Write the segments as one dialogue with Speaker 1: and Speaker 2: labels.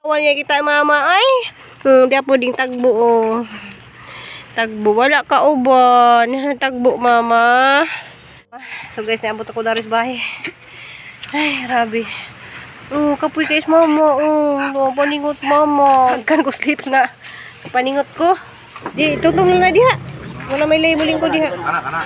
Speaker 1: Wala niya kita, mama, ay. Di po ding tagbo oh. Tagbo wala ka uban. Tagbo, mama. So guys, naabot ako daris bahay. Ay, grabe. Oh, kapoy kay mama. Oh, oh, paningot, mama. Kan ko sleep nga. Paningot ko. Di tutong na diha. Wala may labeling ko diha.
Speaker 2: Anak, anak.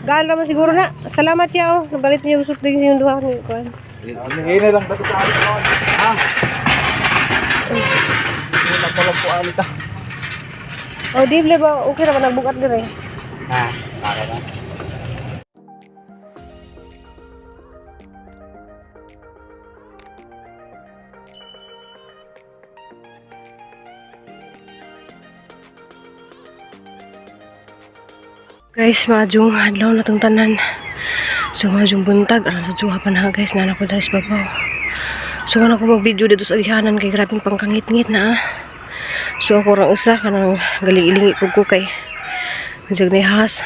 Speaker 1: Gaan naman siguro na. Salamat ya oh. Nabalit niyo usap din yung duha ni kuan.
Speaker 2: Ngayon lang ba ito sa alit? Ha? Wala pa lang po alit ah.
Speaker 1: Oh, di ba okay ra ba nagbukat dire?
Speaker 2: Ha? Para na.
Speaker 1: Guys, maadjong adlaw na tong tanan. So maadjong buntag aron sa juha pa na guys, nana ko diri sa babaw. So wala ko mag-video dito sa agihanan kay grabing pangkangit-ngit na ah. So ako rang usa kanang galing-ilingi pug ko kay jag ni has.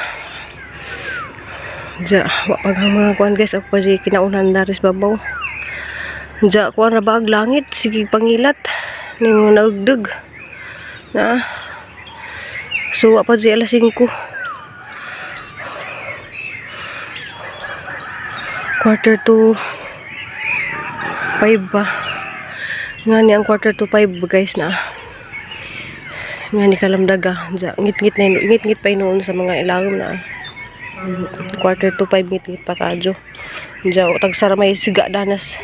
Speaker 1: Ja, wa pag ang mga kuan guys, ako pa di kinaunan dari sa babaw. Ja, kuan ra ba ang langit, sige pangilat ning naugdog. Na. Ah. So wa pa di alas 5. 4:45 ba nga ni ang 4:45 guys na nga ni kalamdaga ja, ngit-ngit na ngit-ngit pa inoon sa mga ilawom na 4:45, ngit-ngit pa kadyo ja, tagsara may siga danas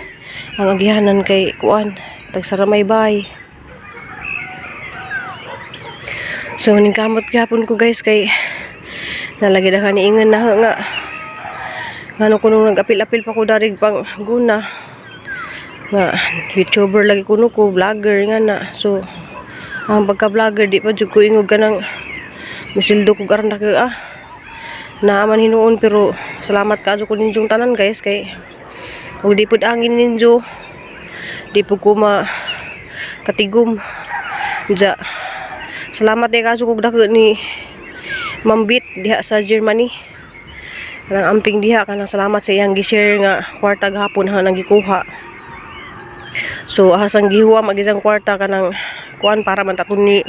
Speaker 1: ang agihanan kay kuan, tagsara may bay. So ning kamot gihapon ko guys kay nalagi na kaniingan na nga ngano ko nung nag-apil-apil pa ko darig pang guna nga YouTuber lagi kuno ko, vlogger nga na. So ang pagka-vlogger di pa jud ko ingog kanang misildo ko karon na ah naaman hinuon, pero salamat kaadyo ko ninyong tanan guys kay ug di pud angin ninyo di pud ko ma katigom ja. Salamat day kaadyo kog dako ni Mambit diha sa Germany kanang amping diha, kanang salamat sa iyang gi-share nga kwarta gahapon ha nang gikuha. So ahasang gihuwa mag isang kwarta kanang kuan para man taton ni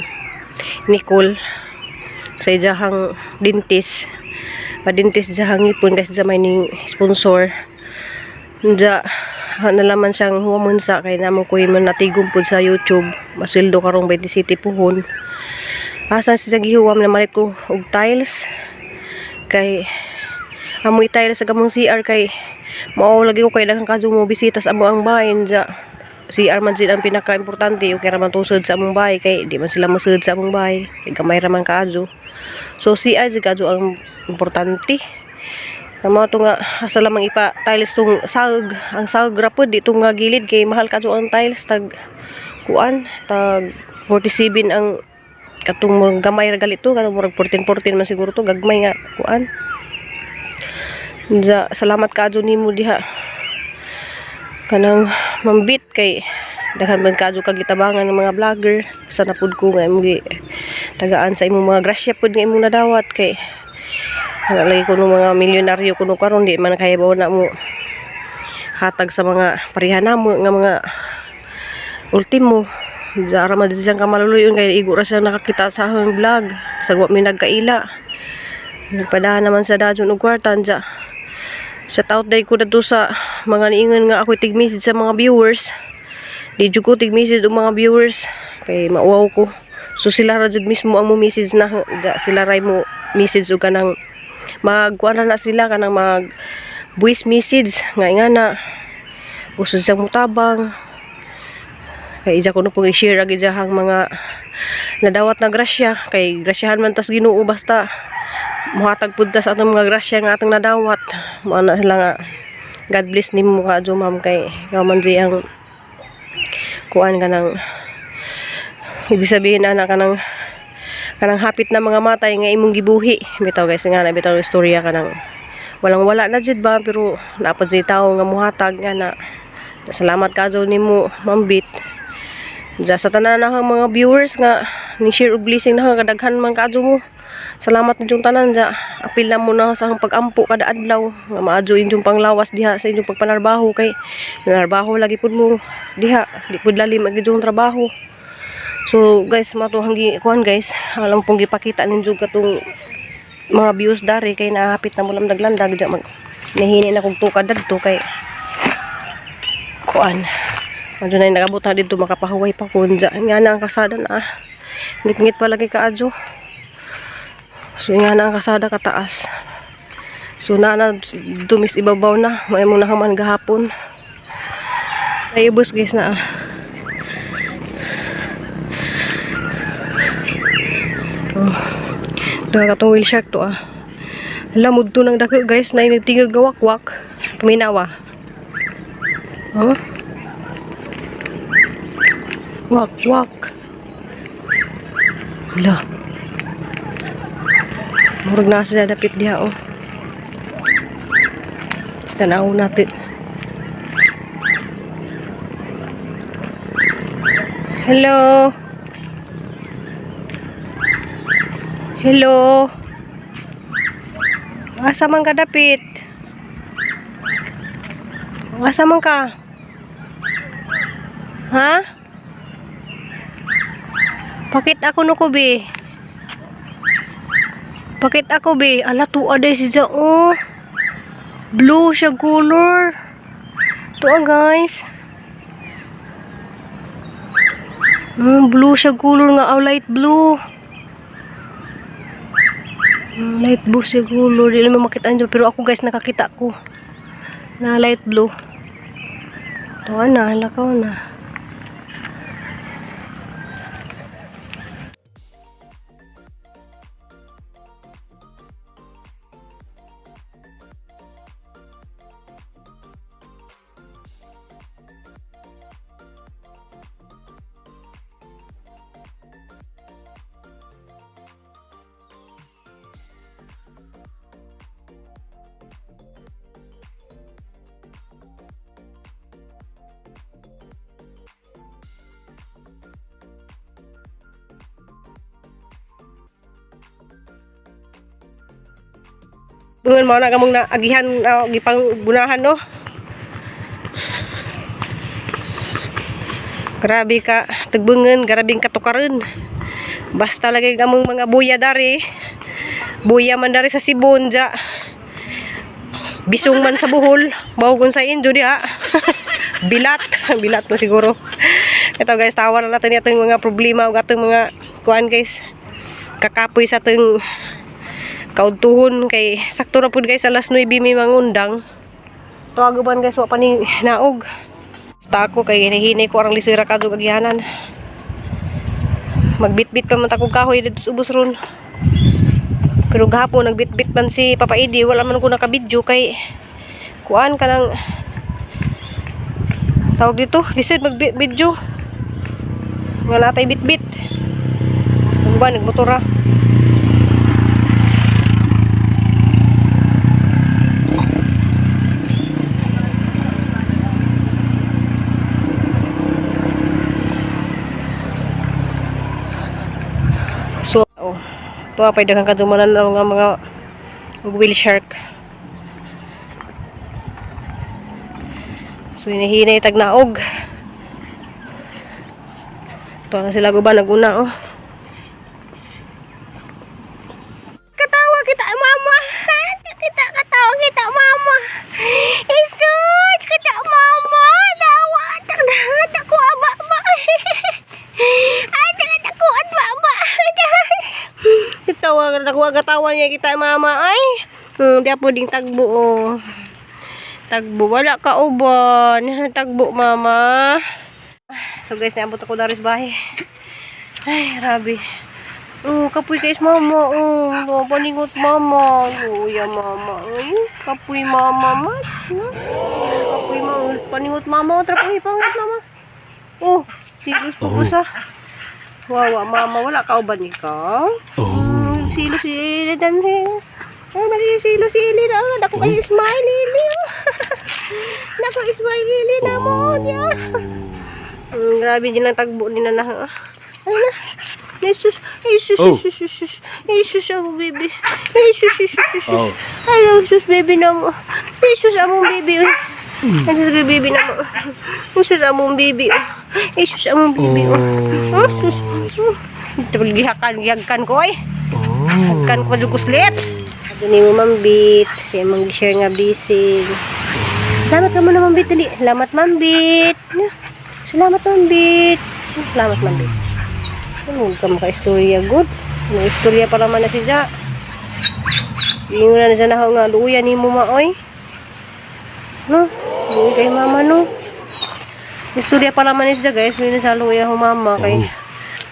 Speaker 1: Nicole sa ijahang dentist, pa-dentist jahang ngipon kasi sa may ning sponsor ja. Nalaman siyang huwamon sa kay namo ko man natigom pud sa YouTube, masweldo karong 20 City puhon. Asa siya gihuwam na malit ko og tiles kay amoy tiles sa gamong CR kay mao lagi ko kay daghang kadyo mo bisita sa amo ang bahay ja. CR man sila ang pinaka-importante, okay ra man tusod sa among bahay kay di man sila mosud sa among bahay kay gamay ra man kaadyo. So CR jud kaadyo ang importante. Tama to nga asa lamang ipa tiles tong saug, ang saug ra pud dito nga gilid kay mahal kaadyo ang tiles, tag kuan, tag 47 ang katong murag gamay ra galito, katong murag 14 14 man siguro to, gagmay nga kuan. Ja, salamat kaadyo nimo diha kanang mambit kay daghan man kaadyo kag gitabangan ng mga vlogger. Sana pud ko nga imong gi tagaan sa imong mga grasya pud nga imong nadawat kay wala lagi kuno mga milyonaryo kuno karon, di man kaya ba na mo hatag sa mga pareha namo nga mga ultimo. Jara man siyang kamaluluyon kay igo ra siya nakakita sa akong vlog sa wa mi nagkaila. Nagpadahan naman sa dajon og kwarta ja. Shout out day ko dadto sa mga niingon nga ako'y tig-message sa mga viewers. Di jud ko tig-message og mga viewers kay mauwaw ko. So sila ra jud mismo ang mo message na ja, sila ray mo message og kanang magkuan ra na sila kanang mag voice message nga na gusto siyang mutabang kay ija ko no pong i-share ag ijahang mga nadawat na grasya kay grasyahan man tas Ginoo, basta muhatag pud ta sa atong mga grasya nga atong nadawat. Mao na sila nga God bless nimo kaadyo ma'am kay ikaw man di ang kuan kanang ibig sabihin ana kanang kanang hapit na mga matay nga imong gibuhi bitaw guys. Nga na bitaw ang istorya kanang walang wala na jud ba, pero napad jud tawo nga muhatag nga na. Salamat kaadyo nimo mambit. Ja, sa tanan na mga viewers nga ni share og blessing na, kadaghan man kaadyo mo. Salamat ninyong tanan ja. Apil na mo na sa akong pag-ampo kada adlaw nga maadyo inyong panglawas diha sa inyong pagpanarbaho kay nanarbaho lagi pud mo diha, di pud lalim ang inyong trabaho. So guys, mato hanggi kuan guys, alam pong gipakita ninyo katong mga views dari kay nahapit na mo lang naglandag diya mag nahini na kog tukad dadto kay kuan. Adyo na nakabot na dito makapahuway pa ko dya. Nga na ang kasada na ah. Ngit-ngit pa lagi kaadyo. So nga na ang kasada kataas. So na na dumis ibabaw na. May mong nakaman gahapon. Ay ubos guys na ah. Oh. Ito katong whale shark to ah. Lamod to ng dako guys na nagtingog nga wakwak. Paminawa. Huh? Wak wak. Hala. Murag na sila dapit diha oh. Tanaw natin. Hello. Hello. Asa man ka dapit? Asa man ka? Ha? Pakit ako no ko be. Pakit ako be. Ala tuwa day si Ja oh. Blue siya color. Tuwa guys. Blue siya color nga oh, light blue. Light blue siya color. Di naman makita nyo. Pero ako guys nakakita ko. Na light blue. Tuwa na. Lakaw na. Bungan mo na kamong na agihan gipang gunahan no. Grabe ka tagbungan, grabing katukaran. Basta lagi among mga buya dari. Buya man dari sa Sibon ja. Bisong man sa Bohol, bawgon sa Indio diha. Bilat, bilat na siguro. Ito guys, tawa na natin itong mga problema ug atong mga kuan guys. Kakapoy sa atong kaudtuhon kay sakto ra pud guys alas 9 may mangundang. Tuwag uban guys, wa pa ni naog. Basta ako kay hinihinay ko arang lisira kadto agihanan. Magbitbit pa man ta kog kahoy dito sa ubos ron. Pero gahapon nagbitbit man si Papa Idi, wala man ko nakabidyo kay kuan ka ng tawag dito, lisod magbidyo. Nga natay bitbit. Ang ba nagmotora. So, oh, tuwa pa'y daghang kadumanan ng mga mga whale shark. So, hinihinay tagnaog. Tuwa na sila guba, naguna, oh. Katawa kita, mama! Kita, katawa kita, mama! Isus! Kita, mama! Dawa! Tak, ko, aba, ba! Ate, ako, at mama! Tawa, nakuha katawa niya kita, mama. Ay! Di po ding tagbo, oh. Tagbo. Wala ka uban. Tagbo, mama. So, guys, naabot ako dari sa bahay. Ay, grabe. Oh, kapoy guys, mama. Oh, oh, paningot mama. Oh, ya mama. Ay, kapoy mama. Mas, no? Kapoy mama. Paningot mama. Tara, pangingot mama. Oh, silos po oh. Sa. Wawa, mama. Wala ka uban ikaw? Oh. Silo si Ili. Ay, mali silo si Ili. Ah, dako kayo smile, Ili. Oh. Dako smile, Ili na mo. Yeah. Grabe din ang tagbo ni na. Ano na? Jesus, Jesus,
Speaker 2: Oh.
Speaker 1: Jesus, Jesus, Jesus, among baby. Jesus, Jesus, Jesus.
Speaker 2: Oh.
Speaker 1: Ay, Jesus, baby na mo. Jesus, among baby. Uy. Jesus, baby na mo. Jesus, among baby. Jesus, among baby. Oh. Jesus. Ito, gihakan, gihagkan ko, ay. Hagkan ko jud ko slips. Sabi ni mo, Mambit. Siya mong share nga blessing. Salamat ka muna, Mambit. Dali. Salamat, Mambit. Salamat, Mambit. Salamat, Mambit. Ano ka maka-istorya, good? Ano istorya pa naman na si Ja. Ingon na siya na nga, luya ni mo maoy. No? Luya kay mama, no? Istorya pa naman ni siya, guys. May nasa luya ho mama. Kay,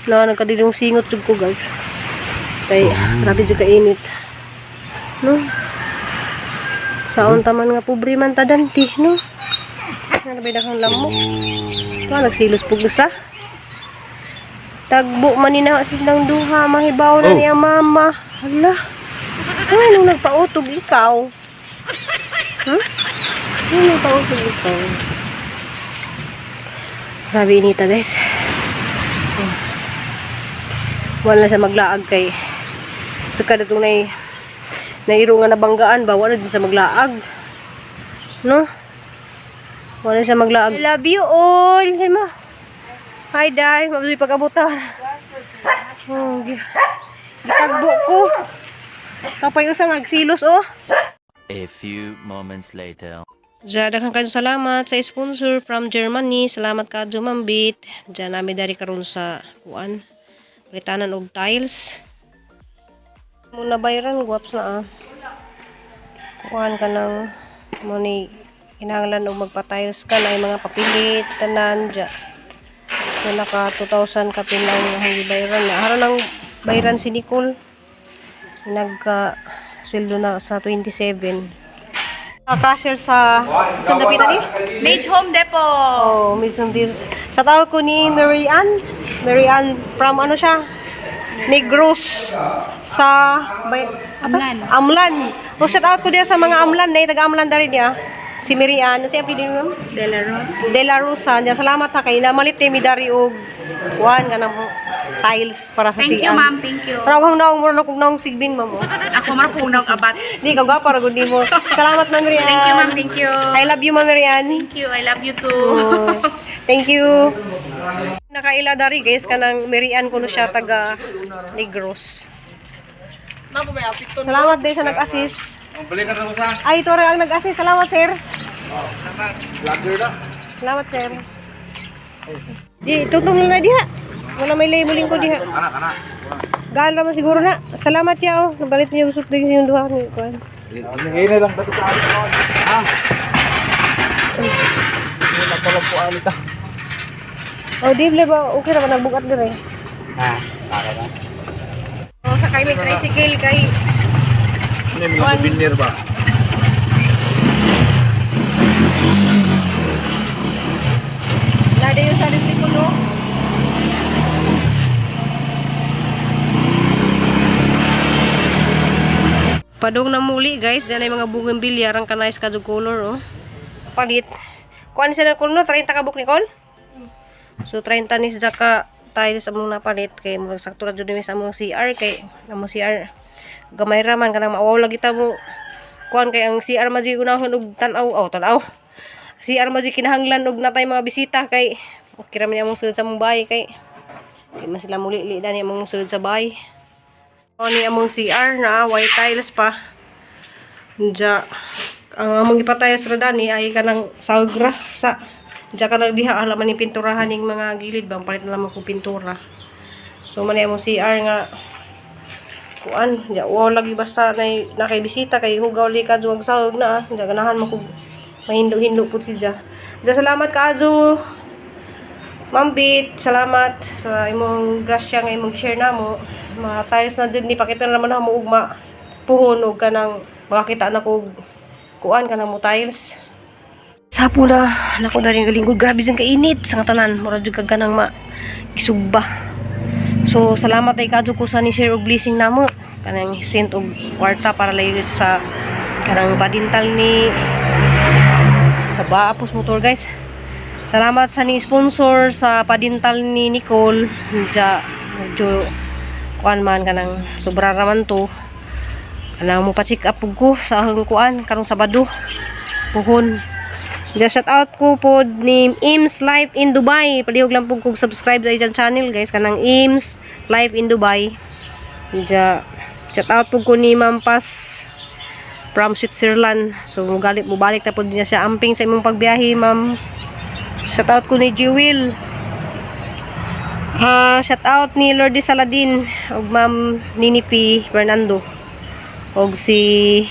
Speaker 1: na, nagkadilong singot jud ko, guys. Kay, grabe jud kainit. No? Saon taman nga pobre man tadanti, no? Ano ba kang lamok? Pa, nagsilos po gusa. Tagbo man ni na silang duha, mahibaw na
Speaker 2: Oh.
Speaker 1: niya mama. Hala. Ay, nung nagpautog ikaw. Huh? Nung nagpautog ikaw. Grabe inita, guys. Oh. Wala siya maglaag kay sa kada itong nairo nga nabanggaan ba, wala din sa maglaag. No? Wala siya maglaag. I love you all. Sabi mo. Hi, Day. Mabuti pag-abutan. Oh, gitagbo ko. Kapay usang agsilos, oh.
Speaker 3: A few moments later.
Speaker 1: Diyan, daghang kayo salamat sa sponsor from Germany. Salamat ka Mambit. Diyan nami dari karon sa kuan. Palitanan og tiles. Muna bayran, guwaps na ah. Kuan ka ng money kinahanglan og magpa-tiles ka na mga papilit tanan diya. So naka 2,000 ka pinang ang bayran na. Haron ang bayran si Nicole. Nagka sweldo na sa 27. Cashier sa Sandapitan ni?
Speaker 4: Mage Home Depot.
Speaker 1: Oh, medyo dito. Sa tawag ko ni Mary Ann. Mary Ann from ano siya? Negros sa bay,
Speaker 4: Amlan.
Speaker 1: Amlan. O shout out ko diya sa mga Amlan na taga Amlan dari niya. Si Mary Ann, si apelyido niyo, ma'am?
Speaker 4: De La Rosa.
Speaker 1: De La Rosa. Niya salamat ha kay namalit ni dari og kuan kanang tiles para sa
Speaker 4: Thank you,
Speaker 1: sian.
Speaker 4: ma'am. Thank you.
Speaker 1: Pero ang naong mura na kog naong sigbin, ma'am. Oh.
Speaker 4: Ako marpunong abat.
Speaker 1: Di ka gwapa ra gud nimo. Salamat, Ma'am Mary Ann.
Speaker 4: Thank you, ma'am. Thank you.
Speaker 1: I love you, Ma'am Mary Ann.
Speaker 4: Thank you. I love you too.
Speaker 1: Oh, thank you. Nakaila dari guys kanang Merian kuno siya taga Negros. Salamat din sa nag-assist. Ay, ito rin ang nag-assist. Salamat, sir. Salamat, sir. Di, tutong na diha. Wala may labeling ko diha. Gaan naman siguro na. Salamat ya, oh. Nabalit niyo usap din yung duha ni kuan.
Speaker 2: Ngayon na lang ba sa akin? Ha? Wala pa lang po alita.
Speaker 1: Oh, di ba okay ra ba nagbugat dire?
Speaker 2: Ha? Bakit ha?
Speaker 1: Oh, sakay may tricycle kay
Speaker 2: Ano yung mga souvenir ba?
Speaker 1: Lada yung sa likod, no? Padong na muli, guys. Diyan ay mga bougainvillea. Rang kanais ka color, oh. Palit. Kuan siya na color, no? 30 ka book, Nicole? So, 30 ni siya ka tiles among napalit. Kay mga sakto ra jud ni sa among CR. Kay among CR. Gamay ra man. Kanang maawaw lagi ta mo. Kuan kay ang CR man jud unahon og tan-aw. Oh, tan-aw. CR man jud kinahanglan og natay mga bisita kay okay ra man among sulod sa among bahay kay di man sila muli-li na ni among sulod sa bahay. O ni among CR na white tiles pa. Diya ang among ipatiles ra dani ay kanang salgra sa diya kanang diha ala man ni pinturahan ning mga gilid bang palit na lamang kong pintura. So man ni among CR nga kuan diya wow lagi basta nay nakay bisita kay hugaw li ka juwag sahog na ah. Diya ganahan mo kog mahindo-hindo pud si Diya. Diya salamat kaayo. Ma'am Bit, salamat sa imong grasya nga imong share namo. Mga tiles na jud ni pakita na naman na mo ugma puhon og kanang makakita na kog kuan kanang mo tiles. Sapo na, nako na rin galingkod. Grabe jud kainit sa nga tanan. Mura jud kag kanang ma isugba. So salamat ay kadyo ko sa ni share og blessing namo kanang sent og kwarta para layo sa kanang padintal ni sa Baapos Motor, guys. Salamat sa ni sponsor sa padintal ni Nicole. Ja. Medyo kuan man, kanang sobra raman to. Kanang mo pa-check up pud ko sa ahong kuan karong Sabado. Puhon. Just shout out ko pod ni Ims Life in Dubai. Palihog lang pud kog subscribe sa iyang channel, guys, kanang Ims Life in Dubai. Ja, shout out pud ko ni Ma'am Paz from Switzerland. So mugalit mo balik ta pud niya siya, amping sa imong pagbiyahe, Ma'am. Shout out ko ni Jewel. Ah, shout out ni Lordy Saladin ug Ma'am Nini P Fernando. Og si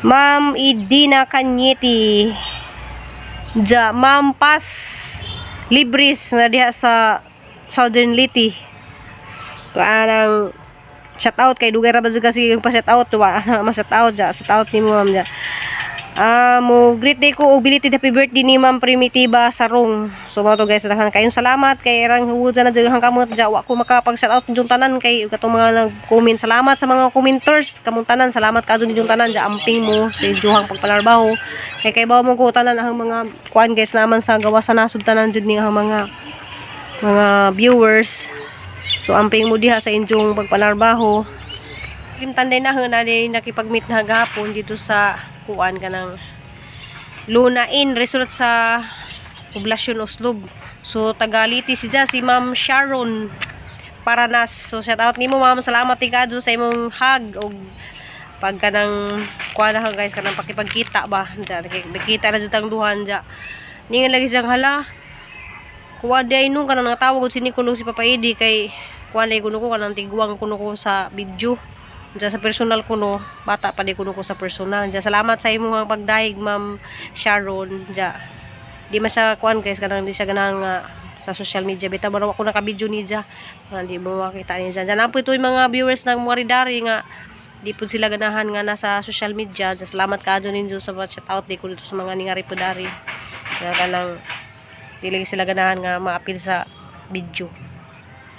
Speaker 1: Ma'am Idina Cañete. Ja, Ma'am Paz Libris na diha sa Southern Leyte. Kanang shout out kay dugay ra ba jud kasi yung pa shout out wa ma shout out ja, shout out ni mo, ma'am, ja. Ah, mo greet day ko og belated happy birthday ni Ma'am Primitiva Sarong. So mao to, guys, daghan kayong salamat kay erang huwod na daghan kamot ja, wa ko makapag shout out ninyong tanan kay katong mga nag-comment. Salamat sa mga commenters kamong tanan. Salamat kaadto ninyong tanan ja, amping mo sa inyong pagpanarbaho. Kay bawo mo ko tanan ang mga kuan, guys, naman sa gawa sa nasud tanan jud ni ang mga viewers. So amping mo diha sa inyong pagpanarbaho. Tanday na na din nakipag-meet na gahapon dito sa kuan, kanang Luna Inn Resort sa Poblacion Oslob. So taga Leyte si si Ma'am Sharon Paranas. So shout out nimo, ma'am. Salamat ti kadto sa imong hug og pag kanang kuan na, guys, kanang pakipagkita ba. Ja, nakikita na jud ang duhan ja. Ningan lagi siyang hala. Kuha di ay nung kanang natawag si Nicolo, si Papa Edi, kay kuha na kuno ko kanang tiguang kuno ko sa video. Diyan sa personal kuno, bata pa di kuno ko sa personal. Diyan, salamat sa imong pagdayeg, Ma'am Sharon. Diyan. Di man siya kuan, guys, kanang di siya ganahan nga sa social media. Bitaw ba ako naka-video niya. Nga di mo makita niya. Diyan po ito yung mga viewers ng Maridari nga di po sila ganahan nga nasa social media. Diyan, salamat ka ninyo sa shout out di ko dito sa mga ningari po dari. Nga kanang dili sila ganahan nga maapil sa video.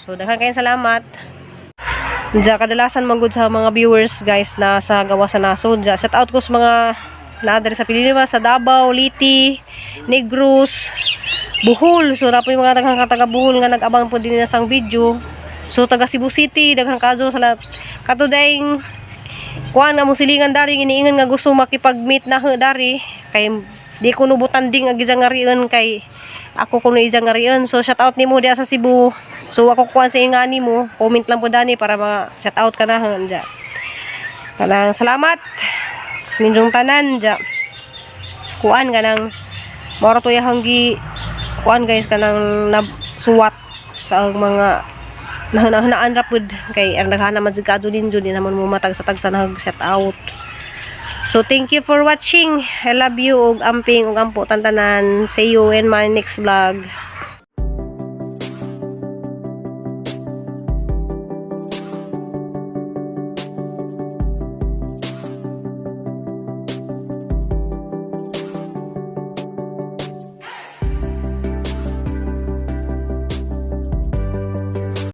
Speaker 1: So daghan kayong salamat. Diya, kadalasan man gud sa mga viewers, guys, na sa gawa sa nasod. Diya, shout out ko sa mga naa diri sa Pilipinas, sa Davao, Leyte, Negros, Bohol. So, na po yung mga daghang taga Bohol nga nag-abang po din na sang video. So, taga Cebu City, daghang kazo sa lahat. Kato dayng kuan nga mong silingan dari iniingon nga gusto makipag-meet na dari kay di ko nubutan ding ag nga rion kay ako kuno ijang nga rion. So shout out nimo diha sa Cebu. So ako kuan sa ingani mo, comment lang po dani para ma shout out ka na ja. Kanang salamat ninyong tanan ja. Kuan kanang mao to yahang gi kuan, guys, kanang suwat sa mga nahanaan ra pud kay ang daghan naman jud kadto ninyo, di naman mo matag sa tagsa nag shout out. So thank you for watching. I love you ug amping ug ampo tantanan. See you in my next vlog.